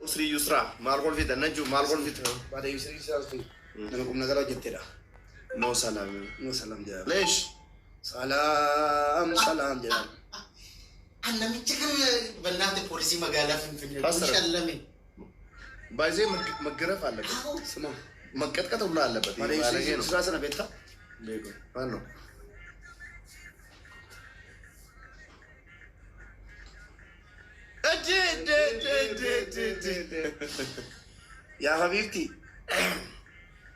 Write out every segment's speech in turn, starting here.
Usrii Yusraa maal kolfita Najuu maal kolfita? Baada Yusrii Yusraa sun nama qubnagara hojjettedha. No salaam. No salaam jedhama. Leesh. Salaam salaam jedhama. An namicha kana bannaate poolisii magaalaa Finfinnee kun Pastor. shallame. ባይዜ መገረፍ አለበት፣ ስማ መቀጥቀጥ ሁላ አለበት። ባዳ ባለጌ Yusrii ነው። Yusraa sana beektaa? ማን ነው? እጅ እጅ እጅ እጅ እጅ እጅ እጅ። Yaa habiibti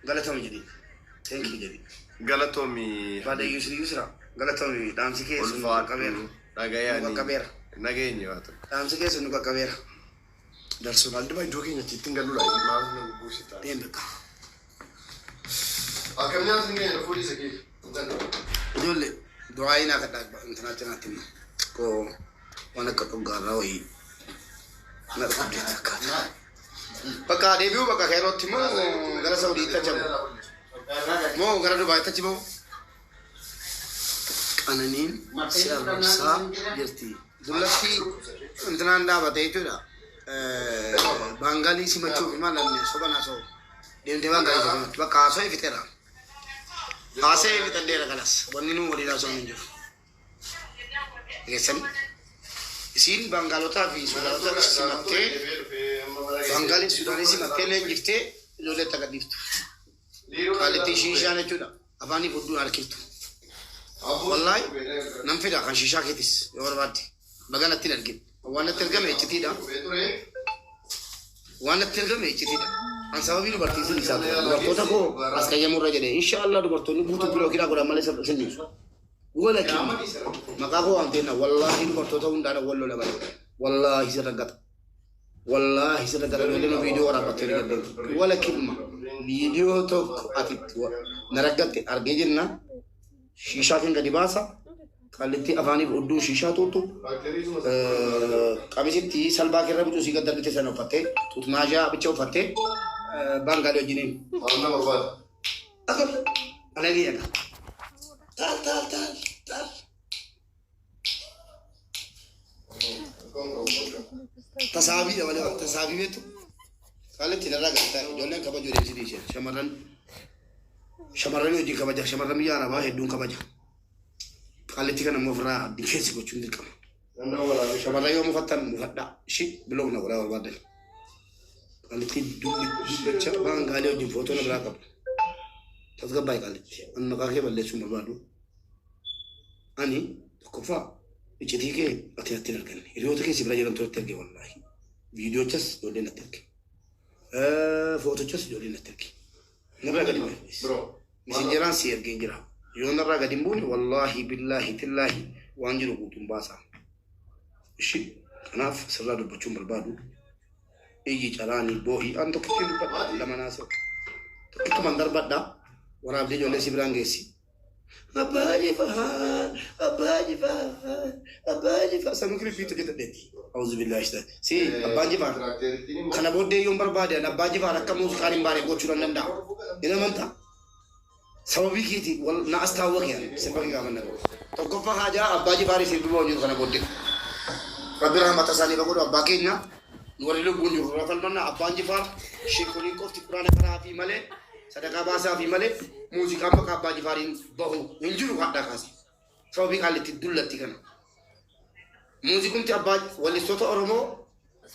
galatoomi jedhi. Thank you jedhi. Galatoomi Baada Yusrii Yusraa galatoomi dhaamsi kee sun nu ulfaadhu qaqqabeera. Nu dhagayaani qaqqabeera. nageenye waa tokko. Dhaamsi kee sun nu qaqqabeera. Darsoon aldima iddoo keenya ittiin galuudha. Maal nu guusita? Deem bakka. Akkam nyaata hin geenye fuudhii isa kee. Ijoollee du'aa naa kadhaa intinaa cinaatti immoo koo waan akka dhuggaarraa wayii na dhugdee fakkaata. Bakka deebi'uu bakka keerootti moo gara Saudiitti achi bahu moo gara Dubaayitti achi bahu. Qananiin si arrabsaa jirti. Dullatti intinaan dhaabate jechuudha. Baangaalii simachuuf maal namni soba naasoo deemtee baangaalii simachuuf bakka haasoo ifiteera. Haasee fixadheera kanas wanni nu waliin haasoo hin jiru. Geessani isiin Baangaalotaa fi Suudaanota simattee Baangaalii fi Suudaanii simattee leenjiftee ijoollee itti agarsiiftu. Qaalittii shiishaan jechuudha. Afaanii fudduu harkiftu. Wallaahi nan fida kan shiishaa keetis yoo barbaadde. Baga natti hin argin. Waan natti argame iccitiidha. Waan natti argame iccitiidha. An sababii dubartii isin isaa ture. Dubartoota koo as qayyamurra jedhe. Inshaallah dubartoonni guutuu biroo kiraa godhan malee sin dhiisu. Wala kenna. Maqaa koo waan ta'eef wallaahi dubartoota hundaan wal lola malee. Wallaahi sirra gata. Wallaahi sirra gata. Ijoolleen viidiyoo waraabbattee ni gaddeemtu. Wala kenna. Viidiyoo tokko ati na raggatte argee jenna. Shiishaa kan gadi baasa. Qallitti afaaniif odduu shiishaa tuutu. Qamisitti salbaa keerra bucuu sii gad darbite sana uffattee tutmaajaa bicha uffattee baangaalee wajjiniin. Akam alagee dhaga. Taal taal taal taal. Tasaabii malee tasaabii beektu. Qallitti narraa gadi ijoolleen kabajuu deemsiti isheen shamarran shamarran hojii kabaja shamarran biyya arabaa hedduun kabaja. Qallitti kana immoo ofirraa difeensi gochuun dirqama. Shamarran yoo mufattan mufadhaa ishii biloog na godhaa barbaadan. Qallitti dubbacha baangaalee wajjin footoo na biraa qabu. Tasgabbaa'e qallitti. Ani maqaa kee balleessuun barbaadu. Ani tokkoffaa iccitii kee ati natti hin arganne. Hiriyoota kee si bira jiran turetti arge wallaahi. Viidiyoochas ijoolleen natti arge. Footochas ijoolleen natti arge. Narraa gadi bu'e. Misinjeraan si ergee jira. Yoo narraa gadi hin buune wallaahi billaahi tillaahi waan jiru guutuun baasa. Ishi kanaaf sirraa dubbachuun barbaadu. Iyyi calaanii boo'ii an tokkittiin dubbadha lama naasa'u. Tokkittumaan darbadha. Waraabdee ijoollee si biraan geessi. Abbaa Jifaar, Abbaa Jifaar, Abbaa Jifaar. Sanuu kirifiitu jedhadheetti. Auzu billaahi shaitaan. Si Abbaan Jifaar. Kana booddee yoon barbaade ani Abbaa Jifaar akka muuziqaan hin baane gochuu nan danda'a. Hin amantaa? Sababii keeti wal na astaawwaqe ani sirba kee gaafa nagahu. Tokkoffaa haajaa Abbaa Jifaarii sirbi ba'u jiru kana booddee. Rabbi rahmata isaanii haa godhu abbaa keenya nu warri lubbuun jiru irraa falmanna Abbaan Jifaar sheekoliin qofti quraana qaraa fi malee sadaqaa baasaa fi malee muuziqaan maqaa Abbaa Jifaariin bahu hin jiru hadhaa kaase. Sababii qaallitti dullatti kana. Muuziqumti abbaa wallistoota Oromoo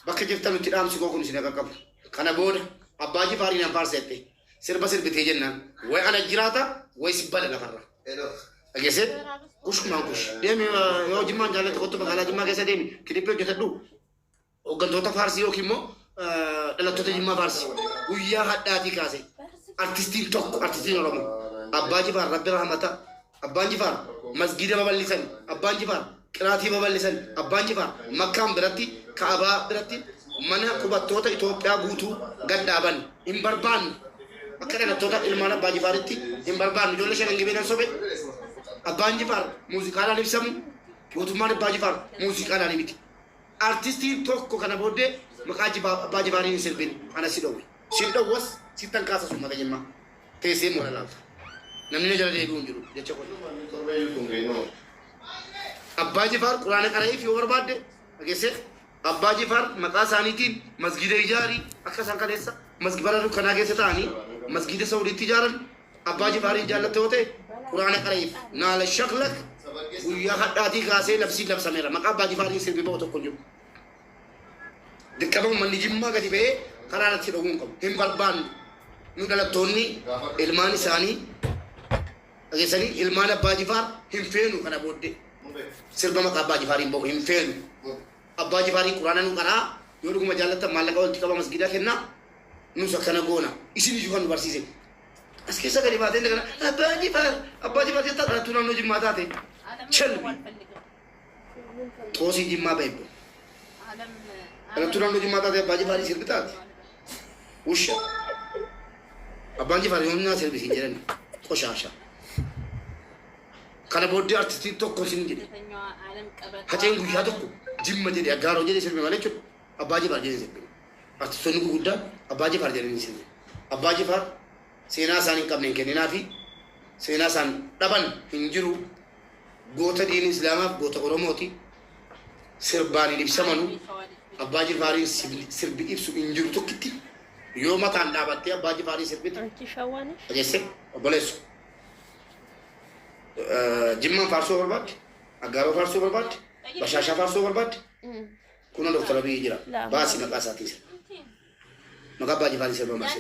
bakka jirtan nutti dhaamsi koo kun isin akka qabu. Kana booda Abbaa Jifaariin an faarsette sirba sirbitee jennaan way ana jiraata way si bada lafarra. Dhageessee kushumaan kush. Deemi yoo Jimmaan jaallatte kottu magaalaa Jimmaa keessa deemi kilippii hojjetadhu. Hooggantoota faarsii yookiin immoo dhalattoota Jimmaa faarsi. Guyyaa hadhaatii kaase artistiin tokko artistiin Oromoo Abbaa Jifaar Rabbi rahmata Abbaan Jifaar masgiida babal'isan Abbaan Jifaar qiraatii babal'isan Abbaan Jifaar Makkaan biratti Ka'abaa biratti mana qubattoota Itoophiyaa guutuu gad dhaaban hin barbaannu. Akka dhalattoota ilmaan Abbaa Jifaaritti hin barbaannu. Ijoollee shanan gibee nan sobe. Abbaan Jifaar muuziqaadhaan ibsamu. Gootummaan Abbaa Jifaar muuziqaadhaan miti. Artistiin tokko kana booddee maqaa Abbaa Jifaariin hin sirbin. Ana si dhowwe. Sin dhowwas sittan kaasa summata jimmaa. Teessee immoo laalta. Namni na jala deebi'u hin jiru jecha kun. Abbaa Jifaar quraana qara'eef yoo barbaadde dhageessee Abbaa Jifaar maqaa isaaniitiin masgida ijaari akka isaan kaleessa bara dukkanaa keessa ta'anii masgida Saudiitti ijaaran. Abbaa Jifaariin jaallatte yoo ta'e Quraana qara'iif naala shaklak. Guyyaa hadhaatii kaasee labsiin labsameera. Maqaa Abbaa Jifaariin sirbi ba'u tokko hin jiru. Dirqama uummanni Jimmaa gadi ba'ee karaa irratti dhowwuu hin qabu. Hin barbaannu. Nu dhalattoonni ilmaan isaanii dhageessanii ilmaan Abbaa Jifaar hin feenu kana booddee. Sirba maqaa Abbaa Jifaariin ba'u hin feenu. Abbaa Jifaariin Quraana nu qaraa yoo dhuguma jaallattan maallaqa walitti qaba masgiidaa kennaa nus akkana goona. Isin iyyuu kan nu barsiise. As keessa gadi baatee kana Abbaa Jifaar Abbaa Jifaar jettaa dhalattuu naannoo Jimmaa taate. Chalbi. Xoosii Jimmaa ba'e. Dhalattuu naannoo Jimmaa taate Abbaa Jifaarii sirbi taate. Wusha. Abbaan Jifaar yoomnaa sirbi siin jedhan qoshaasha. Kana booddee artistiin tokko sin jedhe. Haceen guyyaa tokko Jimma jedhe Aggaaroo jedhe sirbe malee jechuudha. Abbaa Jifaar jedhe sirbe. Artistoonni gurguddaan Abbaa Jifaar jedhanii sirbe. Abbaa Jifaar seenaa isaan hin qabne hin kenninaa fi seenaa isaan dhaban hin jiru. Goota diinii Islaamaaf goota Oromooti. Sirbaan hin ibsamanu. Abbaa Jifaariin sirbi ibsu hin jiru tokkitti. Yoo mataan dhaabattee Abbaa Jifaarii sirbite. አንቺ ሸዋነሽ Dhageesse obboleessu. Jimmaan faarsuu barbaadde, Aggaaroo faarsuu barbaadde, Bashaashaa faarsuu barbaadde, kunoo Dooktar Abiyyi jira. Baasi maqaa isaatiin sirba. Maqaa Abbaa Jifaarii sirba baasi.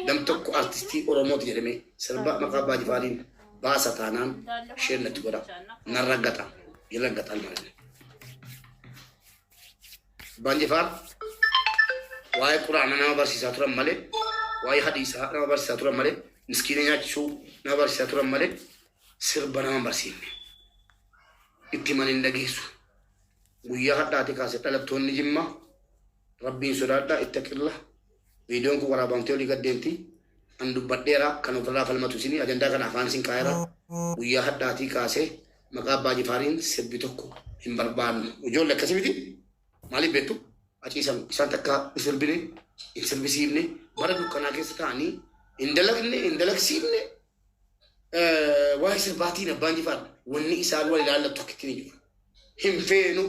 Nam tokko artistii Oromooti jedhamee sirba maqaa Abbaa Jifaariin baasa taanaan isheen natti godha. Nan raggata. Yirraggatal ማለት ነው. Abbaan Jifaar waa'ee Quraana nama barsiisaa turan malee, waa'ee hadiisaa nama barsiisaa turan malee, miskiina nyaachisuu nama barsiisaa turan malee, sirba nama hin barsiifne. Itti himan hin dhageessu. Guyyaa hadhaati kaase dhalattoonni Jimmaa Rabbiin sodaadhaa ittaqilla. Viidiyoon kun waraabamtee olii gaddeemti. An dubbadheera kan ofirraa falmatu isinii ajandaa kana afaan isin kaa'eera. Guyyaa hadhaatii kaasee maqaa Abbaa Jifaariin sirbi tokko hin barbaannu. Ijoollee akkasii miti? Maaliif beektu? Aciisan isaan takka hin sirbine, hin sirbisiifne, bara dukkanaa keessa ta'anii hin dalagne, hin dalagsiifne. Waa'ee sirbaatiin Abbaan Jifaar wanni isaan wal ilaallatu tokkitti ni jiru. Hin feenu,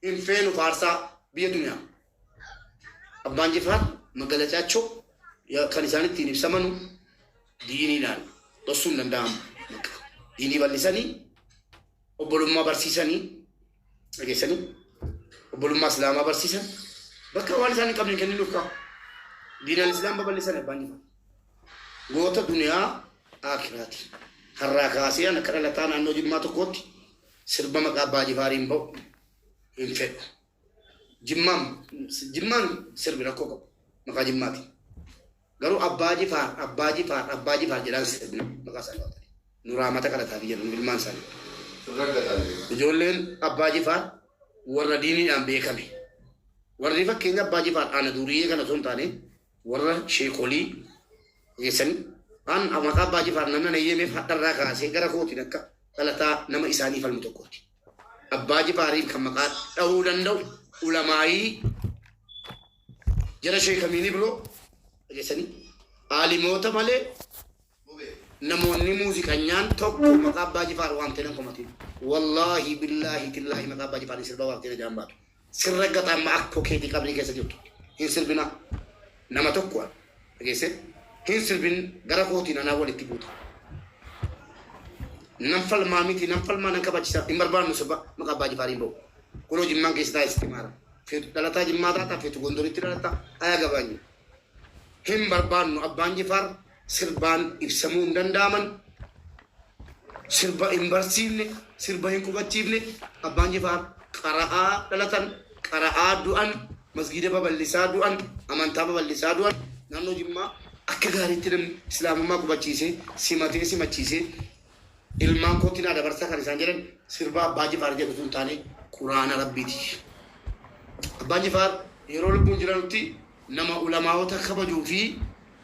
hin feenu faarsaa biyya duniyaa. Abbaan Jifaar magalacaachoo kan isaan ittiin ibsamanu diiniidhaan dhossuun hin danda'amu. Diinii bal'isanii obbolummaa barsiisanii dhageessanii obbolummaa Islaamaa barsiisan bakka waan isaan hin qabne hin kenninuuf kaa'u. Diinaan Islaam babal'isan Abbaan Jifaar. Goota duniyaa akiraati. Harraa kaasee an akka dhalataa naannoo Jimmaa tokkootti sirba maqaa Abbaa Jifaariin ba'u hin fedhu. Jimmaan sirbi rakkoo qabu maqaa Jimmaati. Garuu Abbaa Jifaar Abbaa Jifaar Abbaa Jifaar jedhaan sirbina maqaa isaanii qabatanii. Nuraa mata kadhataa fi jedhan ilmaan isaanii. Ijoolleen Abbaa Jifaar warra diiniidhaan beekame. Warri fakkeenya Abbaa Jifaar ana duriyyee kana osoo hin taane warra sheekolii geessanii an maqaa Abbaa Jifaar namni na eeyyameef hadharraa kaasee gara kootiin akka dhalataa nama isaanii falmu tokkooti. Abbaa Jifaariin kan maqaa dhahuu danda'u ulamaayii jara sheekamiini biroo dhageessanii aalimoota malee namoonni muuziqanyaan tokko maqaa Abbaa Jifaar waamtee nan komatiin. Wallaahi billaahi tillaahi maqaa Abbaa Jifaarin sirba waamtee na jaan baatu. Sirra gaxa amma akkoo keetii qabrii keessa jirtu. Hin sirbina nama tokko dhageesse hin sirbin gara kootiin anaa walitti buuta. Nan falmaa miti nan falmaa nan kabachisa hin barbaannu sirba maqaa Abbaa Jifaariin ba'u. Kunoo Jimmaan keessa taa'e sitti maara. Feetu dhalataa Jimmaa taata feetu Gondoritti dhalataa ayaa gabaanyi. Hin barbaannu Abbaan Jifaar sirbaan ibsamuu hin danda'aman. Sirba hin barsiifne, sirba hin qubachiifne. Abbaan Jifaar qara'aa dhalatan, qara'aa du'an, masgiida babal'isaa du'an, amantaa babal'isaa du'an. Naannoo Jimmaa akka gaariitti namni Islaamummaa qubachiisee, simatee simachiisee ilmaan kootti naa dabarsaa kan isaan jedhan sirba Abbaa Jifaar jedhu sun taane Quraana Rabbiiti. Abbaan Jifaar yeroo lubbuun jiranutti nama ulamaa'ota kabajuu fi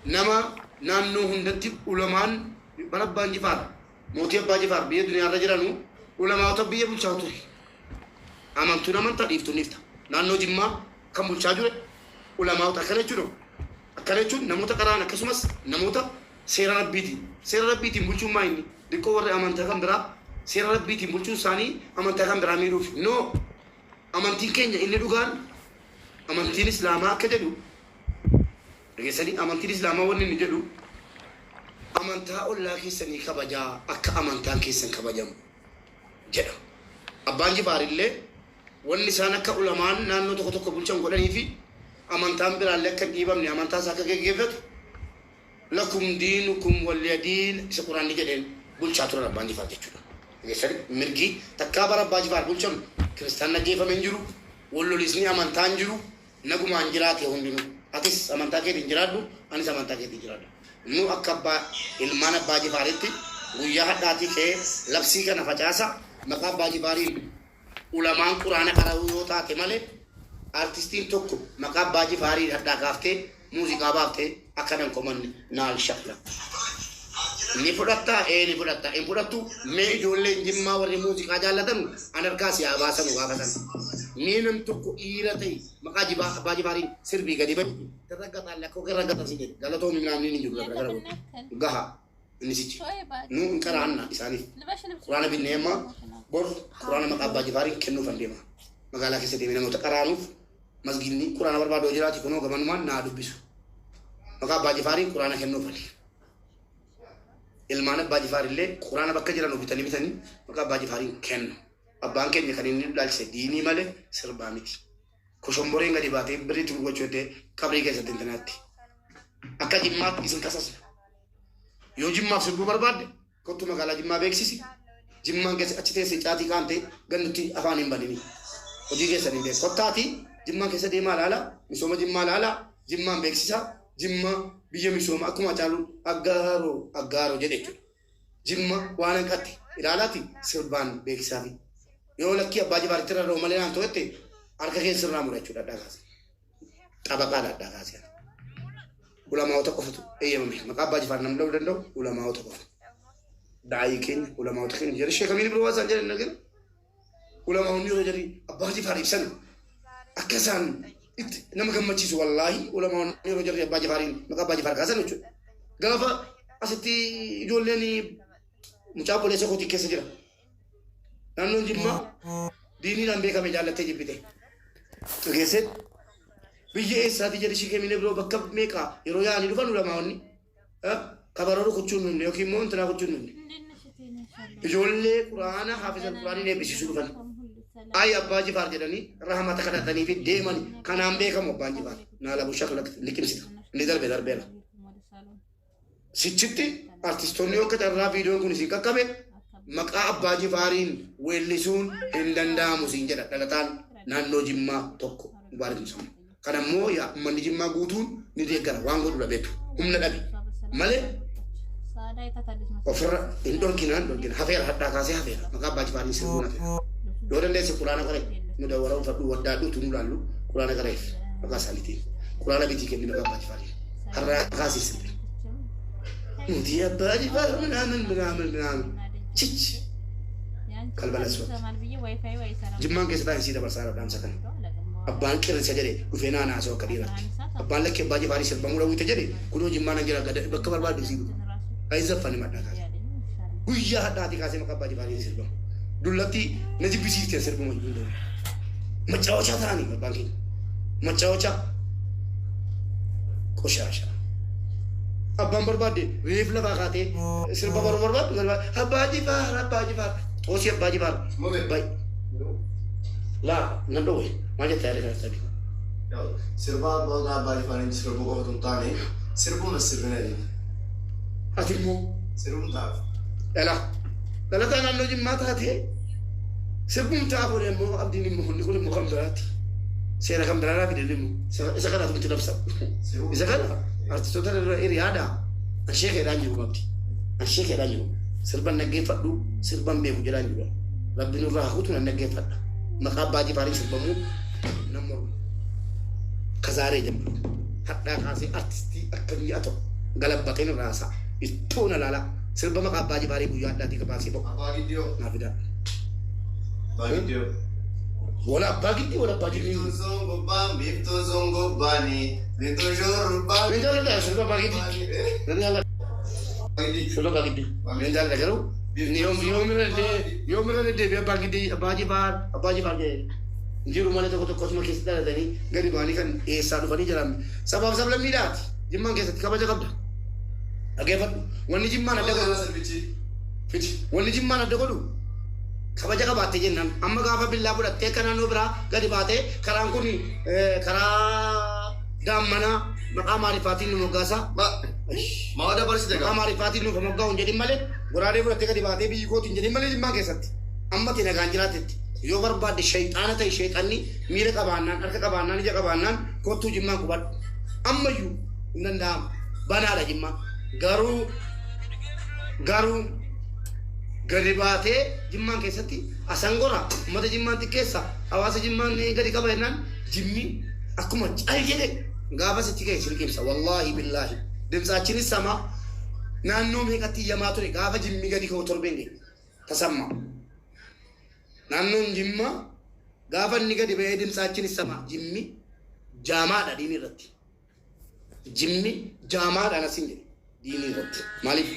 nama naannoo hundatti ulamaan bara Abbaan Jifaar mootii Abbaa Jifaar biyya duniyaarra jiranu ulamaa'ota biyya bulchaa ture. Amantuun amantaa dhiiftuun dhiifta. Naannoo Jimmaa kan bulchaa ture ulamaa'ota akkana jechuudha. Akkana jechuun namoota qara'an akkasumas namoota seera Rabbiitiin. Seera Rabbiitiin bulchuun maa inni? Diqqoo warri amantaa kan biraa seera Rabbiitiin bulchuun isaanii amantaa kan biraa miidhuuf. No! Amantiin keenya inni dhugaan amantiin Islaamaa akka jedhu dhageessanii, amantiin Islaamaa wanni inni jedhu amantaa ollaa keessanii kabajaa akka amantaan keessan kabajamu jedha. Abbaan Jifaarillee wanni isaan akka ulamaan naannoo tokko tokko bulchan godhanii fi amantaan biraallee akka hin dhiibamne, amantaa isaa akka geggeeffatu, lakum diinukum waliya diin isa Quraanni jedheen bulchaa turan Abbaan Jifaar jechuudha. Dhageessanii, mirgi takkaa bara Abbaa Jifaar bulchan kiristaan ajjeefame hin jiru, wal lolisni amantaa hin jiru, nagumaan jiraate hundinuu. Atis amantaa keetiin jiraadhu, anis amantaa keetiin jiraadhu. Nu akka abbaa ilmaan Abbaa Jifaaritti guyyaa hadhaatii ka'ee labsii kana facaasa. Maqaa Abbaa Jifaariin ulamaan Quraana qara'uu yoo taate malee, artistiin tokko maqaa Abbaa Jifaariin hadhaa kaaftee muuziqaa baaftee akka nan komanne naal shakla. Ni fudhattaa? Ee, ni fudhatta. Hin fudhattu? Mee ijoolleen Jimmaa warri muuziqaa jaallatan an harkaa si haa baasanu gaafa sana. Mee nam tokko dhiira ta'e maqaa jibaa Abbaa Jifaariin sirbii gadi bahi irra lakkoo irra gatan si jedhe galatoomi namni hin jiru gara gara godhu. Gaha inni sichi. Nu hin qaraanna isaaniif. Quraana binnee amma bor Quraana maqaa Abbaa Jifaariin kennuuf an deema. Magaalaa keessa deemee namoota qaraanuuf, masgiidni Quraana barbaadu yoo jiraate kunoo gamanumaan naa dubbisu. Maqaa Abbaa Jifaariin Quraana kennuuf ali. Ilmaan Abbaa Jifaar illee Quraana bakka jiran bitanii bitanii maqaa Abbaa Jifaariin kennu. Abbaan keenya kan inni dhaalchise diinii malee sirbaa miti. Koshomboreen gadi baatee birriitti gurgurachuu jettee qabrii keessatti hin tanaatti. Akka Jimmaatti isin kasasna. Yoo Jimmaaf sirbuu barbaadde kottu magaalaa Jimmaa beeksisi. Jimmaan keessa achi teessee caatii kaantee gannutti afaan hin banini. Hojii keessan hin beeku. Kottaatii Jimmaan keessa deemaa ilaala. Misooma Jimmaa ilaala. Jimmaan beeksisa. Jimma biyya misooma akkuma Caalu aggaaroo aggaaroo jedhe jechuudha. Jimma waan hanqatte ilaalaati sirbaan beeksisaafi. Yoo lakkii Abbaa Jifaaritti rarra'u malee naan to'atte harka keessa sirraa mura jechuudha dhadhaa kaasee. Xabaqaadha dhadhaa kaasee. Ulamaa'ota qofatu eeyyamame. Maqaa Abbaa Jifaar namni dha'uu danda'u ulamaa'ota qofa. Daa'ii keenya, ulamaa'ota keenya jedhe sheekh Amiin Ibro Waasaan jedhan argina. Ulamaa'onni yeroo jedhi Abbaa Jifaar ibsan akka isaan itti nama gammachiisu, wallaahi, ulamaa'onni yeroo jedhi Abbaa Jifaariin maqaa Abbaa Jifaar kaasan jechuudha. Gaafa asitti ijoolleen mucaa obboleessa kootii keessa jira. Naannoon Jimmaa diiniidhaan beekame jaallattee jibbite. Dhageessee biyya eessaati jedhe sheekh Amiin Ibro bakka meeqa yeroo yaa'anii dhufan ulamaa'onni kabaroo rukuchuun dhufne yookiin immoo intinaa gochuun dhufne. Ijoollee Quraana haafizal Quraaniin eebbisiisuu dhufan. Ay Abbaa Jifaar jedhanii rahmata kadhatanii fi deemani. Kanaan beekamu Abbaan Jifaar. Naalabu shakla liqimsita. Inni darbe darbeera. Sichitti artistoonni yoo akka carraa viidiyoon kun isin qaqqabe, maqaa Abbaa Jifaariin weellisuun hin danda'amu siin jedha dhalataan naannoo Jimmaa tokko Mubaarik Musammaa. Kana immoo yaa uummanni Jimmaa guutuun ni deeggara, waan godhu dhabeetu humna dhabe malee ofirra hin dhorkina, hin dhorkina. Hafeera, hadhaa kaasee hafeera, maqaa Abbaa Jifaariin sirbuun hafeera. Yoo dandeesse Quraana qaree nu dawwara uffadhu waddaadhuutu nu laallu, Quraana qareef maqaa isaaniitiin Quraana bitii kenni, maqaa Abbaa Jifaariin har'aa kaasee sirbi. Nuti Abbaa Jifaar ምናምን ምናምን ምናምን chich kalbala suwat Jimmaan keessa taa'in sii dabarsaa dhaamsa kana. Abbaan qirrisa jedhe dhufee naanaa haasa'u akka dhiiraatti. Abbaan lakkee Abbaa Jifaarii sirbamuu dhawwite jedhe kunoo Jimmaan an jira gada bakka barbaadde sii dhufu. Ayi zaffani madhaa kaase. Guyyaa hadhaatii kaasee maqaa Abbaa Jifaarii sirbamu. Dullatti na jibbisiifte sirbuma iyyuu. Macaawachaa ta'anii abbaan keenya. Macaawachaa. Qoshaasha. Abbaan barbaadde reef lafaa kaatee sirba baruu barbaaddu Abbaa Jifaar, Abbaa Jifaar, xoosii Abbaa Jifaar. Bay. Laa nan dhowwe maal jettaa yaada kana sabi. Sirba abbaa Abbaa Jifaariin sirbuu qofa otoo hin taane sirbuma sirbina jenna. Ati immoo Sirbuun ta'a. Dhala. Dhalataa naannoo Jimmaa taatee sirbuun ta'a godhe immoo abdiin immoo hundi kun immoo kan biraati. Seera kan biraadhaa fidan immoo isa kanaatu nuti labsa. Isa kana artistoota irra hiriyaadha. Anshee keedhaan jiru abdi. Anshee keedhaan jiru. Sirban dhaggeeffadhu, sirban beeku jedhaan jiru. Rabbi nurraa hakuutu nan dhaggeeffadha. Maqaa Abbaa Jifaariin sirbamuu nan morma. Kazaaree jedhamu. Hadhaa kaasee artistii akkamii haa ta'u galabbateen irraa haasa'a. Ittoo na laala. Sirba maqaa Abbaa Jifaarii guyyaa adhaatii gabaasee ba'u. Abbaa Giddiyoo. Naa fidaa. Abbaa Giddiyoo. Wala Abbaa Giddii, wala Abbaa Giddii. Biiftuun songobbaan, biiftuun songobbaani, biiftuun shurrubbaan. Nan jaalladha sirba Abbaa Giddii. Nan jaalladha sirba Abbaa Giddii. Nan jaalladha garuu inni yoom yoomirra deddeebi'ee Abbaa Giddii, Abbaa Jifaar, Abbaa Jifaar jedhee. Jiru malee tokko tokko asuma keessatti dhalatanii gadi ba'anii kan eessaa dhufanii jiran sabaaf sablammiidhaati. Jimmaan keessatti kabaja qabda. Dhageeffadhu. Wanni Jimmaan adda godhu Sirbichi. fiti. Wanni Jimmaan adda godhu kabaja qabaatte jennaan amma gaafa billaa fudhattee akka naannoo biraa gadi baatee karaan kun karaa daammanaa maqaa maariifaatiin nu moggaasaa. Maa dabarsite Maqaa gaa? maariifaatiin nuuf moggaa'u hin jedhin malee goraadee fudhattee gadi baatee biyyi kootiin jedhin malee Jimmaan keessatti. Amma ati nagaan jiraatetti yoo barbaadde shayxaana ta'e, shayxanni miira qabaannaan, harka qabaannaan, ija qabaannaan, kottuu Jimmaan qubadhu. Ammayyuu hin danda'amu. Banaadha Jimmaan. Garuu gadi baatee Jimmaan keessatti asangora uummata Jimmaan xiqqeessa, hawaasa Jimmaan gadi qaba jennaan, Jimmi akkuma cal jedhe gaafa sitti ka'e silqibsa. Wallaahi billaahi dimtsaachinis sama naannoo meeqatti iyyamaa ture. Gaafa Jimmi gadi ka'u torbeen ga'e tasamma naannoon Jimmaa gaafa inni gadi ba'ee dimtsaachinis sama. Jimmi jaamaadha diinii irratti. Jimmi jaamaadha nasiin jedhe diinii irratti. Maaliif?